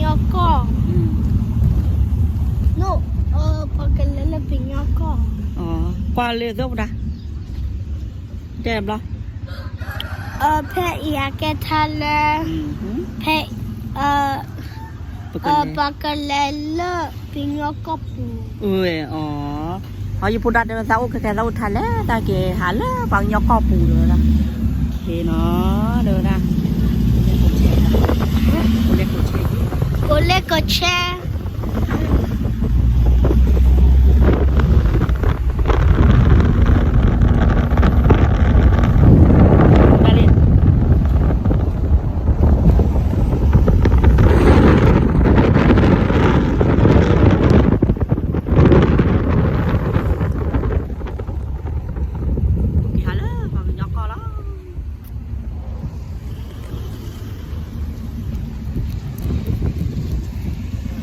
ကီၢ်, ပှၤကလဲၤလၢပှၤကညီကီၢ်, ကွၢ်လၢသၢပူၤတၢ်, တဲဘျီ, ဖဲအံၤအကဲထါလၢ, ဖဲ, ပှၤကလဲၤလၢပှၤကညီကီၢ်ပူၤ, အၢ, အယဖိဒၣ်တဲဝဲသးအိၣ်ခဲကဲသးအိၣ်ထါလဲၣ် တၢ်က့ၤဟးလၢပှၤကညီကီၢ်ပူၤလီၤ, နီၤ, တဲဝဲဒၣ်, ကိးလဲကိးဆဲး က့ၤဟးလၢပှၤကညီကီၢ်လီၤ. န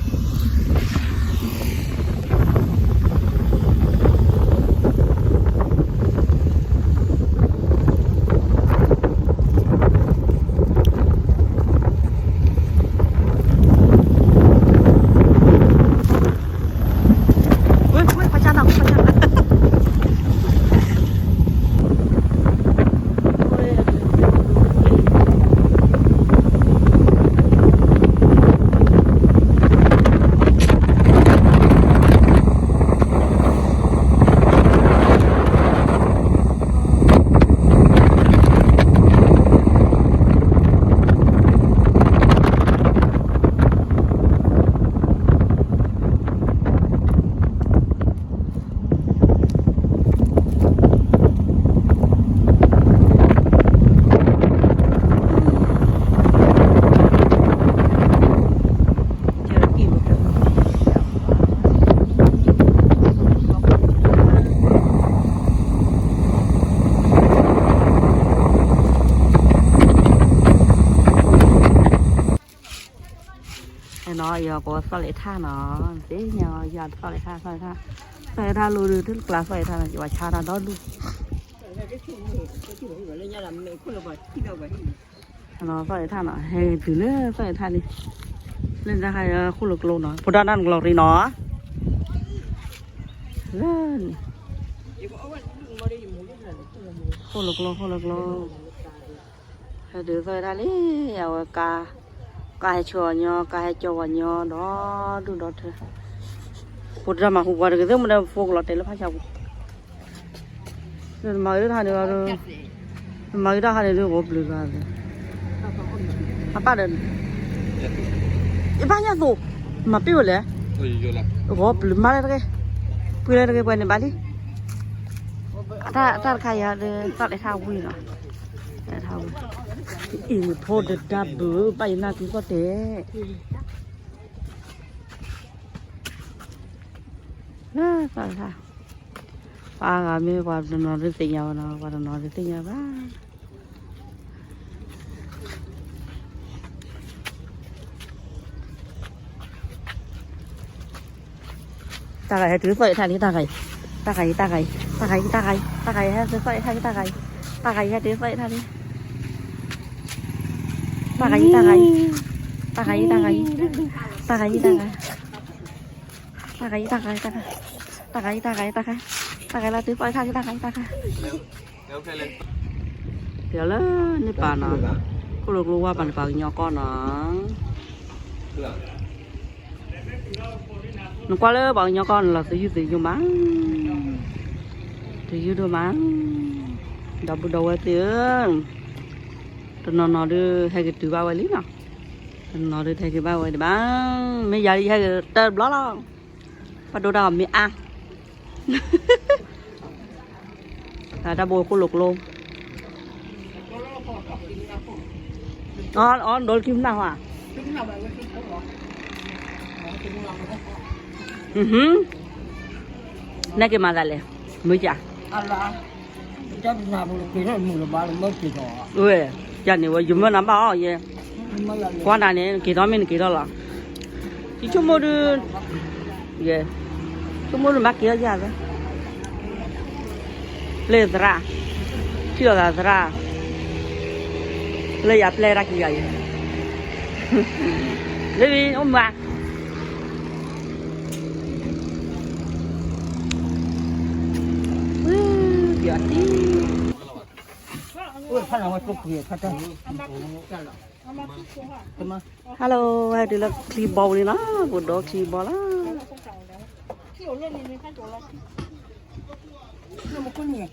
ီၤ ယကသီၣ်လဲၤထၣ်နီၤ, သ့ၣ်ညါယသီၣ်လဲၤထၣ် သီၣ်လဲၤထၣ်, သီၣ်လဲၤထၣ်လိၤဒီး ထံၣ်ကျါသီၣ်လဲၤထၣ်နီၤ ယဝဲဆါတၢ်ဒီဒူၣ်, သီၣ်လဲၤထၣ်နီၤ ဟဲတုၤလၢသီၣ်လဲၤထၣ်လံ, လၢတၢ်ခါအံၤဃိၣ်လိာ်ကျိနီၤ ဖိဒၣ်တၢ်နကျီရံနီၤ, လၢန့ၣ်, ဃိၣ်လိာ်ကျိ ဃိၣ်လိာ်ကျိ ဟဲတုၤသီၣ်လဲၤထၣ်လံ, အဝဲကါ, ကါဟဲဆှၢအီၤညီ ကါဟဲကၠီဝဲညီ ဒီဒူၣ်ဒီထၢ, ဖိတၢ်မၤဟူပှၤတဂ့ၤ သ့ၣ်မတၢ်ဖိကလီၤတဲာ်လၢဖးဆါပူၤ, နမၤဂ့ၤတၢ်ခါန့ၣ်ဒီး, နမၤဂ့ၤတၢ်ခါန့ၣ်ဒီး ဂီၤပျုၤဂၤ, အပၢ်ဒီး, ယဘၣ်ညၣ်သိး, မၤပ့ၢ်ဝဲလဲၣ်, ဂီၤပျုၤမၤလၢတဂ့ၤ, ပှ့ၤလၢတဂ့ၤ ပှဲၤန့ၣ်ဘၣ်လံ, တၢ်တခါအံၤဒီး သီၣ်လဲၤထၣ်ဝံၤနီၤ, ထၣ်ဝံၤ, အံၤဖိတဒါဘုး ဘၣ်ယနၢ်ကုသီၣ်တဲာ် လၢသီၣ်လဲၤထၣ်, ပှၤဂၤမ့ၢ်ပှၤတနီၤဒုးသ့ၣ်ညါဘၣ်နီၤ ပှၤတနီၤဒုးသ့ၣ်ညါဘၣ်, တၢ်ဂၤဟဲတုၤသီၣ်လဲၤထၣ်လံ တၢ်ဂၤအံၤ, တၢ်ဂၤအံၤ တၢ်ဂၤအံၤ တၢ်ဂၤအံၤ တၢ်ဂၤအံၤ တၢ်ဂၤအံၤ ဟဲတုၤသီၣ်လဲၤထၣ်လံ တၢ်ဂၤအံၤ, တၢ်ဂၤအံၤ ဟဲတုၤသီၣ်လဲၤထၣ်လံ တၢ်ဂၤအံၤ တၢ်ဂၤအံၤ တၢ်ဂၤအံၤ တၢ်ဂၤအံၤ တၢ်ဂၤအံၤ တၢ်ဂၤအံၤ တၢ်ဂၤအံၤ တၢ်ဂၤအံၤ တၢ်ဂၤအံၤ တၢ်ဂၤအံၤ လၢတုၤသီၣ်လဲၤထၣ်လံ တၢ်ဂၤအံၤ တၢ်ဂၤအံၤ ပှဲၤလၢန့ၣ်ပၢ်နီၤ, ခိၣ်လိာ်ကျိဝါပၢ်န့ၣ် ပှၤကညီကီၢ်နီၤ, နကွၢ်လၢပှၤကညီကီၢ်န့ၣ်လီၤ သယုၢ်သယုၢ်မး, သယုၢ်ဒိၣ်မး, ဒီပုၢ်ဒီဝဲၢ်သ့ၣ်ဧၢ, တနီၤနီၤဒုးဟဲက့ၤတုၤဘၣ်ဝဲလံနီၤ, တနီၤနီၤဒုးဟဲက့ၤဘၣ်ဝဲဒံးဘၣ်, မ့ၢ်ယၤဒ်ယဟဲက့ၤတဘျီလီၤ, ပှၤဒိတၢ်ဂီၤမ့ၢ်အါ တၢ်ဘိခိၣ်လိာ်ကျိ, အီ အီ ဒိးလၢခံမနၢ်ဟါ, နက့ၤမၤသးလဲၣ်, မုၢ်ကၢ်, ဝဲ, ကန့ၣ်ဝဲ ယမၢနၤဘၣ်အီၤယဲ, ကွၢ်နၤန့ၣ် နက့ၤထီၣ်မ့ၢ်နက့ၤထီၣ်လီၤ, ယဆိကမိၣ်ဒုး ယဲ, ဆိကမိၣ်ဒုးမၤက့ၤထီၣ်ယၤသၢ, လၢသရၣ်, ထံၣ်လိာ်သးသရၣ်, လၢယၤပျဲတၢ်ခံဂၤအံၤ, လၢအိၣ်မး, ဝံၤ, ပျီၤတံၢ်, hello, ဝဲဒုးလၢချံဘီပူၤန့ၣ်လီၤ, ပဒိးချံဘီလီၤ.